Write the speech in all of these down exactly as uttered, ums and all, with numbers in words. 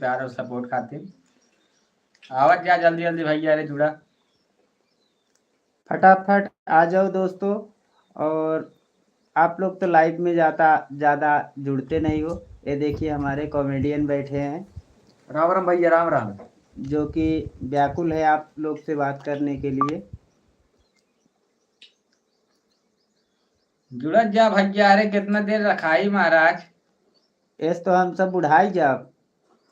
प्यार और support खातिर। आवत जा जल्दी जल्दी भैया रे जुड़ा। फटाफट आ जाओ दोस्तों। और आप लोग तो live में जाता, ज़्यादा जुड़ते नहीं हो। ये देखिए हमारे comedian बैठे हैं। राम राम भैया, राम राम। जो कि व्याकुल है आप लोग से बात करने के लिए। जुड़त जा भैया, अरे कितना देर रखाई महाराज। एस तो हम सब बुढ़ाई जाब।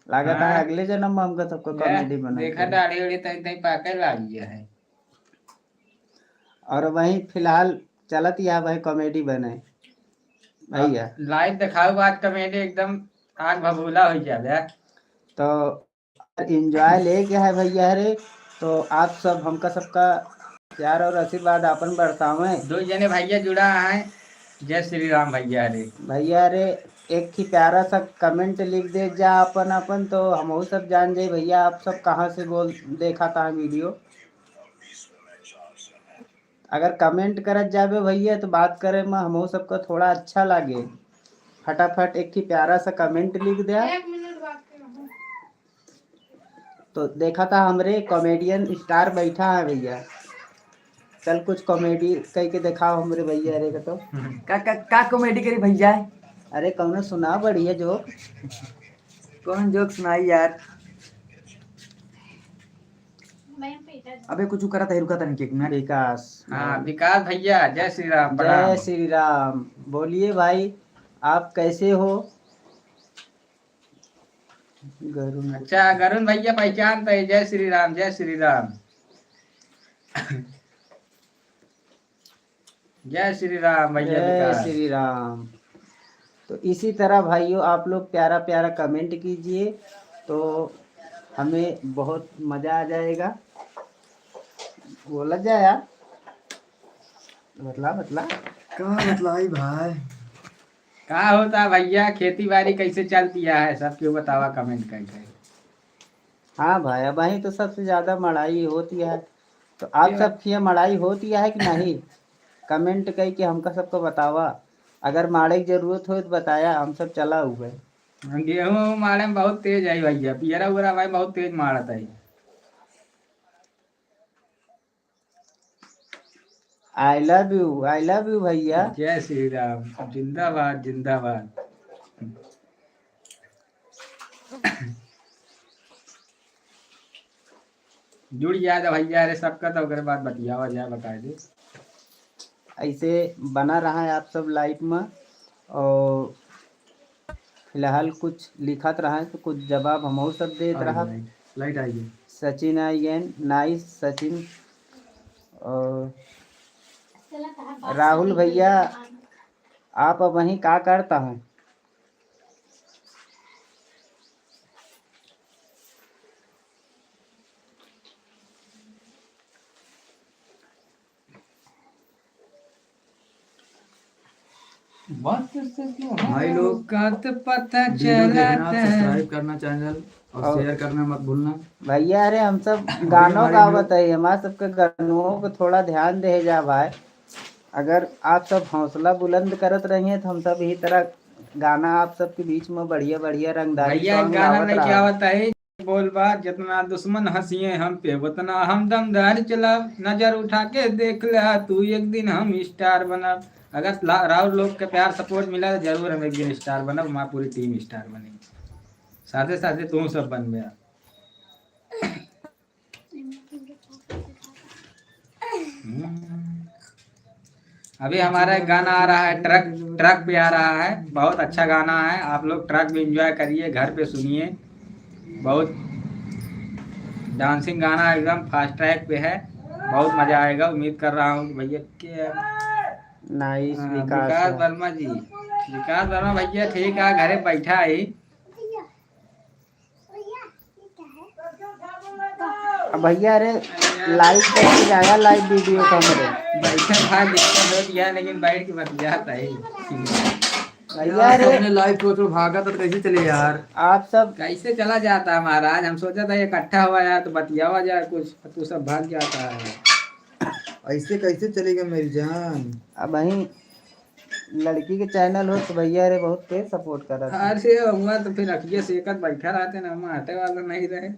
लागत है हाँ। अगले जन्म में हमका सबको ले, comedy बना देखा के। दाढ़ी उढ़ी तई तई पाके लाग गया है। और वहीं फिलहाल चलत या भाई comedy बने भैया। अब live दिखाओ बात comedy एकदम आग भभूला हो जावे। तो enjoy लेके है भैया रे। तो आप सब हमका सबका प्यार और आशीर्वाद आपन बरसावें। दो जने भैया जुड़ा है, जय श्री राम भैया रे। भैया रे, एक ही प्यारा सा comment लिख दे जा अपन अपन, तो हमहू सब जान जाई भैया आप सब कहाँ से बोल देखा था video। अगर comment करत जाबे भैया तो बात करे में हमहू सबका थोड़ा अच्छा लागे। फटाफट एक ही प्यारा सा comment लिख दे। एक मिनट बात करो। तो देखा था हमरे comedian star बैठा है भैया, चल कुछ comedy कई के दिखाओ हमरे भैया रे का तो। का, का, का comedy करी भैया? अरे कौनो सुना बढ़िया joke। कौन joke सुनाई यार? अबे कुछ करत है, रुका तनी एक मिनट। विकास। हाँ, विकास भैया, जय श्री राम, जय प्रणाम। श्री राम। बोलिए भाई, आप कैसे हो? गरुण। अच्छा, गरुण भैया पहचानते हैं, जय श्री राम, जय श्री राम। जय श्री राम भैया जय विकास। श्री राम। तो इसी तरह भाइयों आप लोग प्यारा प्यारा comment कीजिए तो हमें बहुत मजा आ जाएगा। बोला जाए यार, बतला बतला। का बतलाई भाई? का होता भैया, खेती बाड़ी कैसे चलती है, सब क्यों बतावा comment करके। हाँ भाई, अबहीं तो सबसे ज्यादा मड़ाई होती है, तो आप ये सब किया मड़ाई होती है कि नहीं? Comment कई के हमका सबको बतावा, अगर माड़े की जरूरत हो तो बताया, हम सब चला हुए। गेहूं माड़े में बहुत तेज है भैया, पियरा उरा भाई बहुत तेज मारत है। I love you, I love you भैया। जय श्री राम, जिंदाबाद, जिंदाबाद। जुड़ जाए तो भैया रे सबका, तो ओकरे बाद बतियावा जाए, बताए दे। ऐसे बना रहा है आप सब live में, और फिलहाल कुछ लिखत रहा है तो कुछ जवाब हमहू सब देत आ रहा। गई, light आ गई। सचिन आई गए, nice सचिन। और राहुल भैया, आप अब वहीं का करता है? भाई लोग, का तो पता video चला देखना, था। Subscribe करना channel और और share करना मत भूलना। भैया, अरे हम सब गानों गावत है, हमारे सबके गानों को थोड़ा ध्यान दे जा भाई। अगर आप सब हौसला बुलंद करत रहिए तो हम सब यही तरह गाना आप सबके बीच में बढ़िया बढ़िया रंगदारी भैया, song गाना लावत नहीं रहा। क्या होता है? बोल बा, जितना दुश्मन हंसिए हम पे, उतना हम दमदार चलाब। नजर उठा के देख ले तू, एक दिन हम star बनब। अगर ला-, राउर लोग के प्यार support मिला, तो जरूर हम एक दिन star बनब, हमार पूरी team star बनी। साथे साथे तू सब बनबे। हम्म। अभी हमारा एक गाना आ रहा है, ट्रक, ट्रक पे आ रहा है, बहुत अच्छा गाना है। आप लोग ट्रक में enjoy करिए, घर पे सुनिए, बहुत dancing गाना एकदम fast track पे है, बहुत मजा आएगा। उम्मीद कर रहा हूँ कि भैया के nice हाँ, विकास विकास है। वर्मा जी, विकास वर्मा भैया ठीक है, घरे बैठा है। अब भैया, अरे, live कैसे जाएगा, live video का हमरे? बैठे था, दिक्कत हो गया, लेकिन बैठ के बतियात है। भैया, यार, अरे, अपने live को तो भागा तो कैसे चले यार? आप सब कैसे चला जाता है महाराज? हम सोचा था इकट्ठा हुआ यार, तो बतियावा जाए कुछ, तू सब भाग जाता है। ऐसे कैसे चलेगा मेरी जान? अब वहीं लड़की के चैनल हो तो भैया रे बहुत तेज सपोर्ट करत है। अरे, हुआ तो फिर अखिया सेकत बैठा रहते ना, हम हटे वाला नहीं रहे।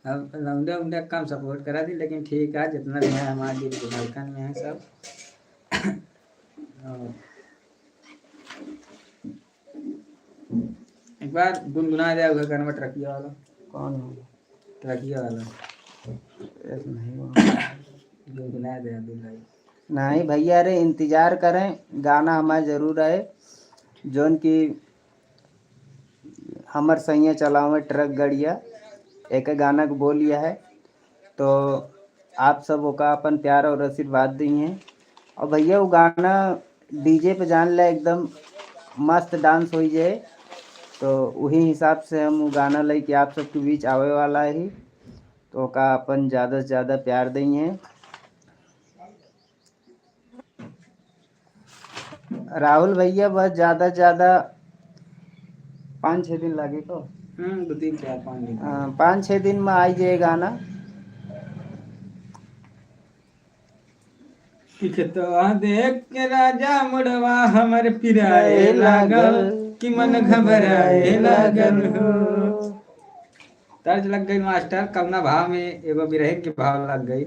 अब लौंडे उंडे कम सपोर्ट करा दी, लेकिन ठीक है, जितना भी है हमारे दिल के धड़कन में है सब। और एक बार गुनगुना दे उहे गाना ट्रकिया वाला। कौन हो? ट्रकिया वाला। ऐसे नहीं हो। गुनगुना दे अब्दुल भाई। नहीं भैया रे, इंतजार करें, गाना हमारे जरूर आए, जौन की हमर सैया चलावे ट्रक गड़िया, एक गाना के बोल यह है, तो आप सब ओका अपन प्यार और आशीर्वाद दी हैं। और भैया वो गाना डीजे पे जान ले एकदम मस्त डांस हो जाए, तो वही हिसाब से हम वो गाना लेके आप सबके बीच आवे वाला ही, तो ओका अपन ज़्यादा से ज़्यादा प्यार दी हैं। राहुल भैया बस ज्यादा से ज्यादा पाँच छह दिन लागे को। हम्म, दो, तीन, चार, पाँच दिन। हाँ, पाँच छह दिन में आई जाए गाना। कि खेतवा देख के राजा मुड़वा हमर पिराए ए लागल, लागल। कि मन घबराए लागल हो। तर्ज लग गई मास्टर, कौना भाव में एगो बिरहिन के भाव लग गई।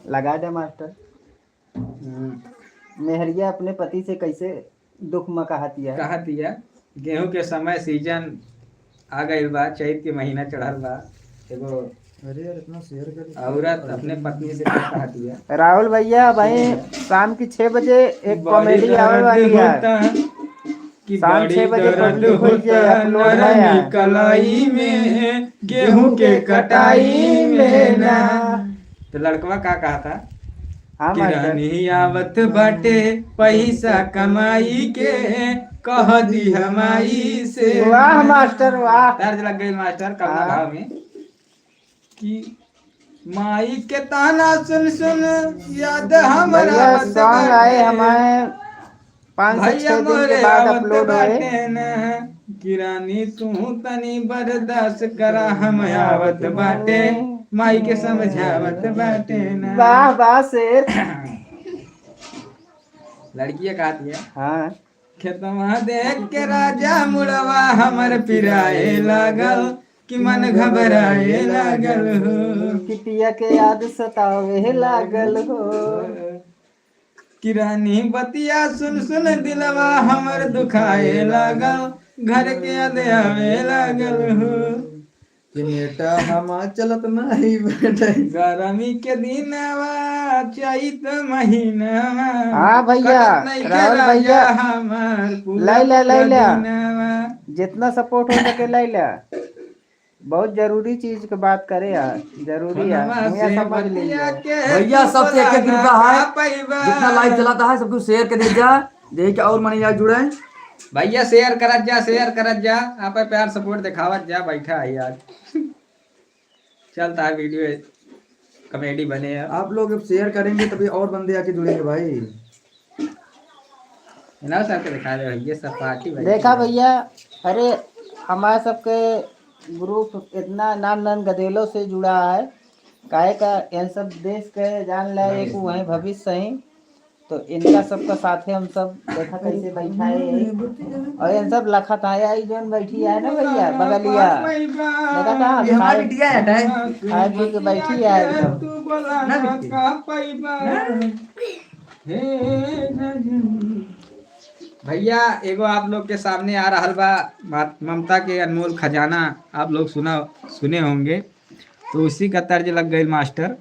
लगा दे मास्टर। हम्म। मेहरिया अपने पति से कैसे दुख में कहतिया? कहतिया, गेहूं के समय सीजन आ गइल बा, चैत के महीना चढ़ल बा। एगो अरे यार, इतना शेयर कर। औरत अपने पत्नी से का कहतिया? राहुल भैया, भाई, हम्म। शाम की छह बजे एक बड़ी कॉमेडी आवे दर्द वाली है। होता कि शाम बड़ी छह बजे दर्द पब्लिक होई होता है, अपलोड है नरमी यार। कलाई में, गेहूं के कटाई में ना। तो लड़कवा का कहता? हाँ, कि मास्टर। रानी आवत बाटे पैसा कमाई के, कह दी हमाई से। वाह मास्टर, वाह। तर्ज लग गई मास्टर, कौना हाँ। भाव में? कि माई के ताना सुन सुन याद हमरा भैया, आवत सॉन्ग आए बाटे। हमारे पाँच से भैया छह दिन के मोरे बाद आवत अपलोड होए। बाटे ना, कि रानी तू तनी बर्दाश्त करा, हम आवत बाटे, माई के समझावत बाटे ना। वाह, वाह शेर। लड़किया कहती है, हाँ। खेतवा देख के राजा मुड़वा हमर पिराए लागल, कि मन घबराए लागल हो। कि पिया के याद सतावे लागल हो। कि रानी बतिया सुन सुन दिलवा हमर दुखाए लागल, घर के याद आवे लागल हो। कि नेटा हमा चलत नाही बाटे। गरमी के दिनवा, चैत महीनवा। हाँ भैया, कटत नइखे राहुल राजा भैया, हमार पूरा लाई ला, लाई ला। दिनवा। जितना सपोर्ट हो सके लाई ला। बहुत जरूरी चीज के बात करे यार, जरूरी है। फोनवा भैया से समझ बतिया लीजिए। के भैया, तू सबसे एक एक बोला ना रुपया है, का पैबा। जितना लाइव चलाता है, सबको शेयर कर दीजिए, देखिए और मने यार जुड़े। भैया शेयर करत जा, शेयर करत जा, आप प्यार सपोर्ट दिखावत जा, बैठा है यार। चलता है वीडियो, कॉमेडी बने अब। आप लोग अब शेयर करेंगे तभी और बंदे आके जुड़ेंगे भाई। इनाम साहब के दिखा दे भैया, सब पार्टी भाई। देखा भैया, अरे हमारे सबके ग्रुप इतना नान नान गदेलों से जुड़ा है, काहे का इन सब देश के जान ला एक वहीं भविष्य ही, तो इनका सबका साथे हम सब देखा कैसे बैठा है और इन सब लखत आया, ई जौन बैठी है ना भैया, बगलिया, देखा था, ये हमारी खाए, बिटिया है, टाइम। खाए पी के बैठी है एकदम। ना बिटिया। ना? भैया, एगो आप लोग के सामने आ रहल बा मा-, ममता के अनमोल खजाना, आप लोग सुना, सुने होंगे, तो उसी का तर्ज लग गई मास्टर।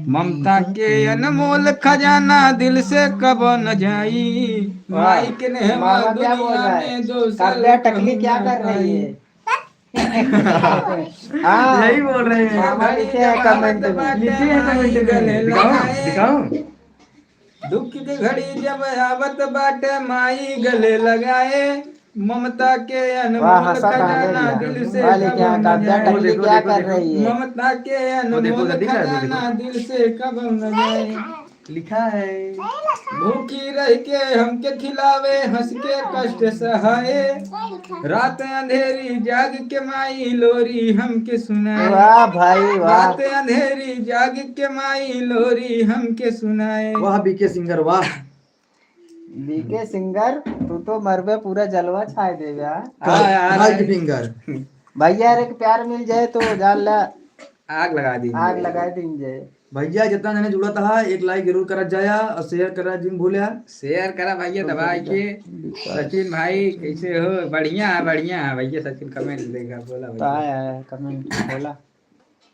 ममता के अनमोल खजाना दिल से कबो न जाई, वाह। माई के नेहवा मामा क्या बोल दुनिया रहा है? में दोसर काव्या टकली क्या कर रही है? हाँ। यही बोल रहे हैं। मामा लिखे हैं कमेंट में। लिखे हैं कमेंट में। दिखाओ, दिखाओ। दुख के घड़ी जब आवत बाटे माई गले लगाए, ममता के अनमोल वाह, हंसा कहाँ खजाना गई? दिल से वाह, लेकिन कब यहाँ काव्या जाए। टकली क्या कर रही है? ममता के वो देखो, अनमोल उधर दिख रहा है, वो देखो। खजाना दिल से कब न जाए। लिखा है। भूखी रह के हमके खिलावे, हंस के कष्ट सहाए। रात अंधेरी जाग के माई लोरी हमके सुनाए। वाह भाई, वाह। रात अंधेरी जाग के माई लोरी हमके सुनाए। वाह, बीके सिंगर, वाह। बीके सिंगर, तू तो मरबे, पूरा जलवा छाए देबे, हाँ? हाँ यार। Finger। भैया रे के प्यार मिल जाए तो जान ला, आग लगा दी। आग लगा दी जाए। भैया, जितना जने जुड़त हा, एक like जरूर करत जाया और share करत जिन भूल्या। Share करा भैया, दबा के। सचिन भाई, कैसे हो? बढ़िया है, बढ़िया है भैया। सचिन comment देखा, बोला भैया। का है comment? बोला।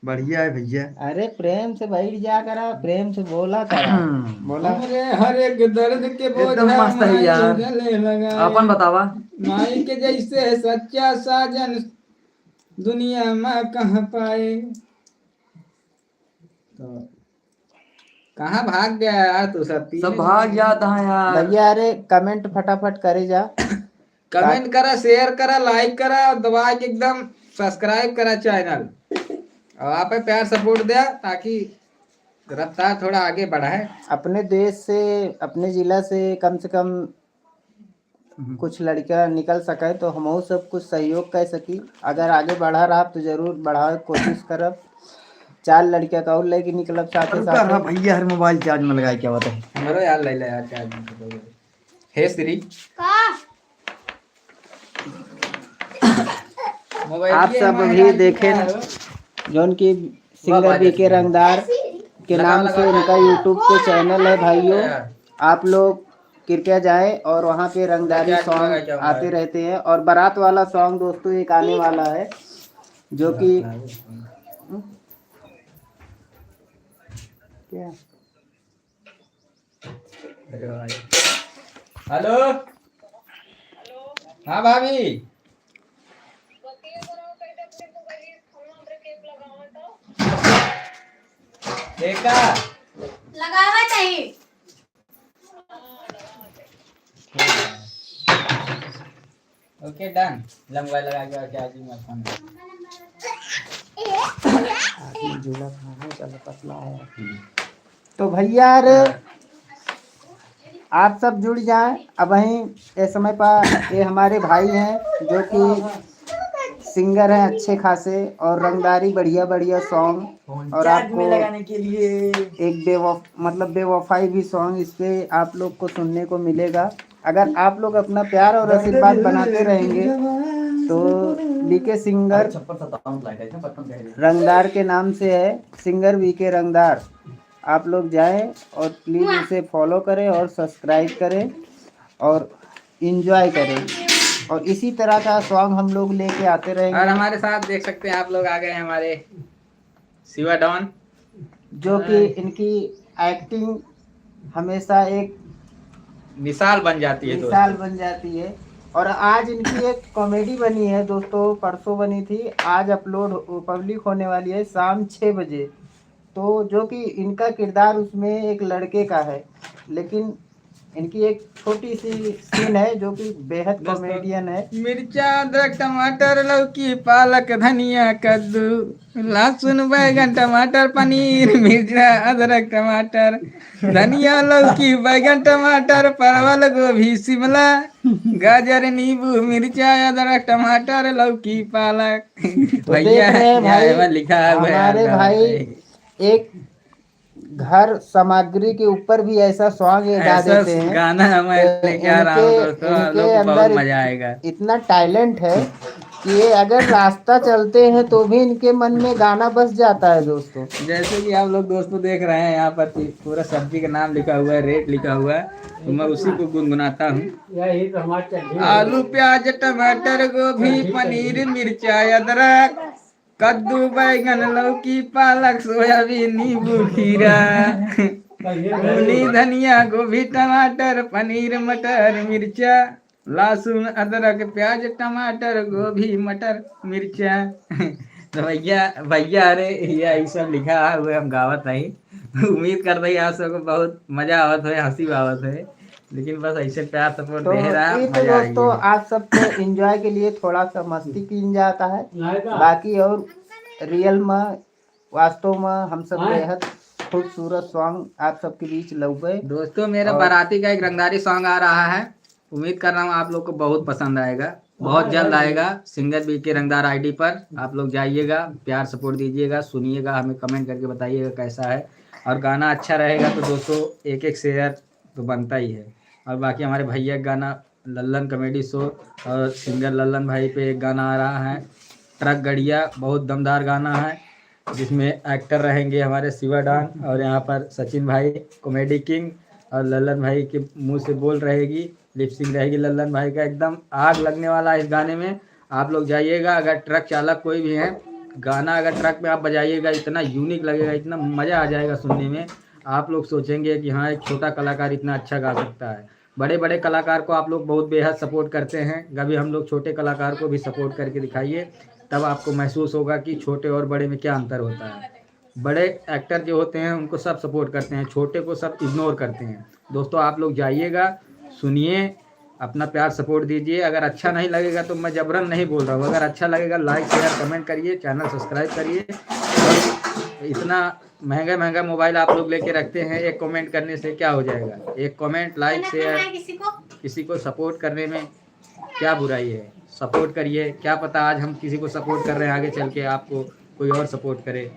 बढ़िया है भैया। अरे, प्रेम से बैठ जा करा, प्रेम से बोला करा। हम्म। बोला। हमरे हर एक दर्द के एकदम बोझा मस्त है माई यार। गले लगाए। अपन बतावा। माई के जैसे सच्चा साजन दुनिया में कहाँ पाए। तो कहाँ भाग गया यार तू सब? तीन सब भाग जाता है यार। भैया, अरे comment फटाफट करे जा। Comment करा, share करा, like करा, दबा के एकदम subscribe करा channel। और आप प्यार support द्या ताकि रफ्तार थोड़ा आगे बढ़ाए। अपने देश से, अपने जिला से कम से कम हम्म। कुछ लड़का निकल सके तो हमहू सब कुछ सहयोग कर सकी। अगर आगे बढ़ा रहा तो जरूर बढ़ावे के कोशिश करब। चार लड़का का और लेके निकलब साथे रुका साथे। रहा भैया, हर mobile charge में लगाए क्या बताए। हमरो यार ले ले यार charge में। हे श्री। का? Mobile आप ये सब हमारे भी हाथ में देखें, क्या है? जौन की वाह, सिंगर वाह, बीके जैसे। रंगदार के लगा, नाम लगा, से लगा। उनका YouTube पे channel है भाइयों। हाँ। आप लोग कृपया जाएं और वहाँ पे रंगदारी क्या, क्या, song क्या, क्या आते रहते हैं। और बारात वाला song दोस्तों एक आने वाला है, जो कि क्या? क्या? अरे भाई। Hello। हाँ भाभी। देखा? लगावा चाहिए। OK, done। लंबा लगा के और क्या जी मैं phone। आदमी जुड़ा कहाँ है, चलो पतला है। तो भैया रे, हाँ। आप सब जुड़ जाएं। अबहीं ये समय पर ये हमारे भाई हैं जो कि सिंगर हैं अच्छे खासे और रंगदारी बढ़िया बढ़िया song। और आपको लगाने के लिए एक बेवफ-, मतलब बेवफाई भी song इस पे आप लोग को सुनने को मिलेगा। अगर आप लोग अपना प्यार और आशीर्वाद बनाते रहेंगे तो बीके सिंगर रंगदार के नाम से है, सिंगर बीके रंगदार। आप लोग जाएं और please उसे follow करें और subscribe करें और enjoy करें। और इसी तरह का song हम लोग लेके आते रहेंगे। और हमारे साथ देख सकते हैं आप लोग, आ गए हमारे शिवा डॉन। जो कि हाँ। इनकी acting हमेशा एक मिसाल बन जाती है दोस्तों। मिसाल बन जाती है। और आज इनकी एक comedy बनी है दोस्तों, परसों बनी थी, आज upload, public होने वाली है शाम छः बजे। तो जो कि इनका किरदार उसमें एक लड़के का है, लेकिन इनकी एक छोटी सी scene है जो कि बेहद दोस्तों, comedian है। मिर्चा, अदरक, टमाटर, लौकी, पालक, धनिया, कद्दू, लहसुन, बैगन, टमाटर, पनीर, मिर्चा, अदरक, टमाटर, धनिया, लौकी, बैगन, टमाटर, परवल, गोभी, शिमला, गाजर, नींबू, मिर्चा, अदरक, टमाटर, लौकी, पालक। तो भैया, देख रहे हैं यहाँ भाई, एमा लिखा हुआ है हमारे आपका भाई भाई। एक घर सामग्री के ऊपर भी ऐसा song ये गा ऐसा देते हैं। गाना हम तो लेके आ रहा हूँ इनके, दोस्तों, आप इनके लोग को बहुत अंदर मजा आएगा। इतना talent है कि ये अगर रास्ता चलते हैं तो भी इनके मन में गाना बस जाता है दोस्तों। जैसे कि आप लोग दोस्तों देख रहे हैं, यहाँ पर पूरा सब्जी का नाम लिखा हुआ है, rate लिखा हुआ है, तो मैं उसी को गुनगुनाता हूँ। यही तो हमारे चड्ढी है। आलू, प्याज, टमाटर, गोभी, चड्ढी, पनीर, चड्ढी। मिर्चा, अदरक, कद्दू, बैगन, लौकी, पालक, सोयाबीन, नींबू, खीरा, मूली, धनिया, गोभी, टमाटर, पनीर, मटर, मिर्चा, लहसुन, अदरक, प्याज, टमाटर, गोभी, मटर, मिर्चा। तो भैया, भैया, अरे, ये, ये सब लिखा है, वो हम गावत नहीं। उम्मीद करते हैं आप सबको बहुत मजा आवत है, हंसी आवत है। लेकिन बस ऐसे प्यार support तो दे रहा, ये तो मजा आई दोस्तों, है। आप सबको enjoy के लिए थोड़ा सा मस्ती कीन जाता है, नहीं तो बाकी और real में, वास्तव में हम सब हाँ। बेहद खूबसूरत song आप सबके बीच लउबे। दोस्तों, मेरा और बाराती का एक रंगदारी song आ रहा है, उम्मीद कर रहा हूँ आप लोग को बहुत पसंद आएगा, बहुत हाँ, जल्द हाँ। आएगा। Singer बीके रंगदार ID पर आप लोग जाइएगा, प्यार support दीजिएगा, सुनिएगा, हमें comment करके बताइएगा कैसा है। और गाना अच्छा रहेगा तो दोस्तों, एक एक share तो बनता ही है। और बाकी हमारे भैया का गाना लल्लन कॉमेडी शो और सिंगर लल्लन भाई पे एक गाना आ रहा है ट्रक गड़िया, बहुत दमदार गाना है, जिसमें एक्टर रहेंगे हमारे शिवा डान और यहाँ पर सचिन भाई कॉमेडी किंग, और लल्लन भाई के मुंह से बोल रहेगी, लिप सिंक रहेगी लल्लन भाई का। एकदम आग लगने वाला है इस गाने में। आप लोग जाइएगा, अगर ट्रक चालक कोई भी है, गाना अगर ट्रक में आप बजाइएगा, इतना यूनिक लगेगा, इतना मज़ा आ जाएगा सुनने में। आप लोग सोचेंगे कि हाँ, एक छोटा कलाकार इतना अच्छा गा सकता है। बड़े बड़े कलाकार को आप लोग बहुत बेहद सपोर्ट करते हैं, कभी हम लोग छोटे कलाकार को भी सपोर्ट करके दिखाइए, तब आपको महसूस होगा कि छोटे और बड़े में क्या अंतर होता है। बड़े एक्टर जो होते हैं उनको सब सपोर्ट करते हैं, छोटे को सब इग्नोर करते हैं। दोस्तों, आप लोग जाइएगा, सुनिए, अपना प्यार सपोर्ट दीजिए। अगर अच्छा नहीं लगेगा तो मैं जबरन नहीं बोल रहा हूँ, अगर अच्छा लगेगा लाइक शेयर कमेंट करिए, चैनल सब्सक्राइब करिए। और इतना महंगा महंगा मोबाइल आप लोग लेके रखते हैं, एक कमेंट करने से क्या हो जाएगा? एक कमेंट लाइक शेयर किसी को सपोर्ट करने में क्या बुराई है? सपोर्ट करिए, क्या पता आज हम किसी को सपोर्ट कर रहे हैं, आगे चल के आपको कोई और सपोर्ट करे।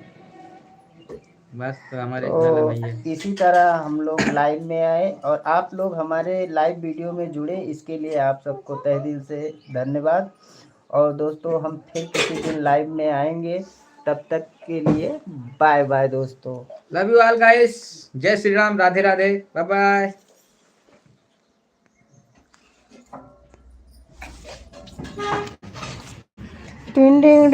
बस, तो हमारे तो इसी तरह हम लोग लाइव में आए और आप लोग हमारे लाइव वीडियो में जुड़े, इसके लिए आप सबको तहे दिल से धन्यवाद। और दोस्तों, हम फिर किसी दिन लाइव में आएंगे, तब तक के लिए बाय बाय दोस्तों। लव यू ऑल गाइस, जय श्री राम, राधे राधे, बाय बाय। टिंग टिंग